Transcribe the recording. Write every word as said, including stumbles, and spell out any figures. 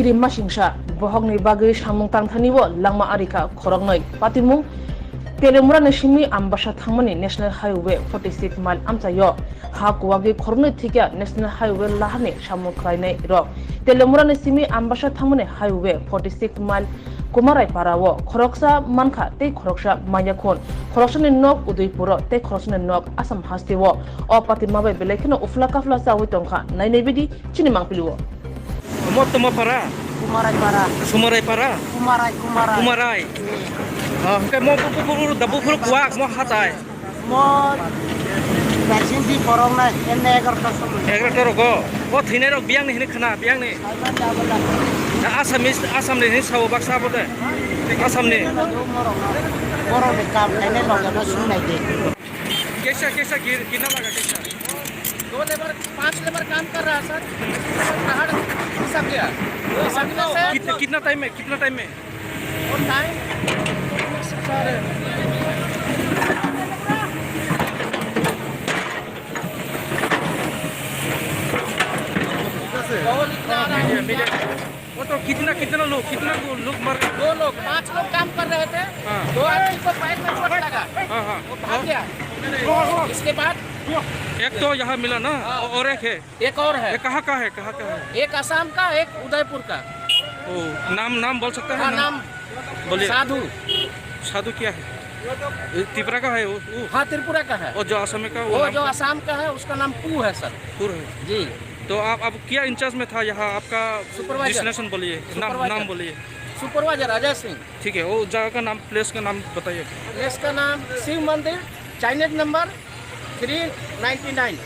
Kiri masingsa, bohokni bagwi samung tangthani o langma arikha khoroknwi. Patimung, Telemurani simi Ambasa thangmani National Highway forty six mile amchaio. Ha kuwagwi khoroknwi thikya National Highway laharni samung khlainai rok. Telemurani simi Ambasa thangmani Highway forty six mile Kumarai para o khoroksa mankha tei khoroksa manya khun. Khoroksani nok Udaipuro tei khoroksani nok Assam hasteo. O patima bai belai kheno ufla kafla chawi tongkha. Nainai bidi chini mangpili o. Mo tamo para? Kumarai para. Sumarai para? Kumarai, Kumarai. Kumarai. Ah, hwnkhe mo bu, bu, bu, bu, da buphuru kuak, mo hatai. Mo vaccine di korong nai, enne egarota somoi. Egarota rogo. O thwinai rok biyang ni hini khna, biyang ni. Saiman ya bola. Na Assamese, Assam ni hini sao baksa abo de. Assam ni. Morok no. Borok ni kam khainai loge no sung nai de. Kaisa, kaisa gir, gina laga kaisa. दो लेबर, पांच लेबर काम कर रहा है सर। पहाड़ खिसक गया। खिसकने से कित-, कितना टाइम में, कितना टाइम में? वो टाइम सर, बहुत इतना आ रहा है। वो तो कितना, कितना लोग, कितना को लोग मर गए? दो लोग, पांच लोग काम कर रहे थे। हाँ। दो आदमी को पैर में चोट लगा। हाँ, हाँ। वो भाग गया। इसके बाद एक तो यहाँ मिला ना, हाँ। और एक है। एक और है। ये कहाँ का है, कहाँ का है? एक असम का, एक उदयपुर का। ओ, नाम, नाम बोल सकता है हाँ, ना? नाम बोलिए। साधु। साधु क्या है? ये त्रिपुरा का है वो, वो? हाँ, त्रिपुरा का है। और जो असम का, वो वो नाम जो क्या? असम का है, उसका नाम पू है सर। पूर है। जी। तो आप, आप क्या इंचार्ज में था यहाँ? आपका सुपरवाइजर। डेस्टिनेशन बोलिए, नाम, सुपरवाइजर। नाम बोलिए। सुपरवाइजर अजय सिंह। ठीक है, वो जगह का नाम, प्लेस का नाम बताइए। प्लेस का नाम शिव मंदिर, Chinese number three ninety nine.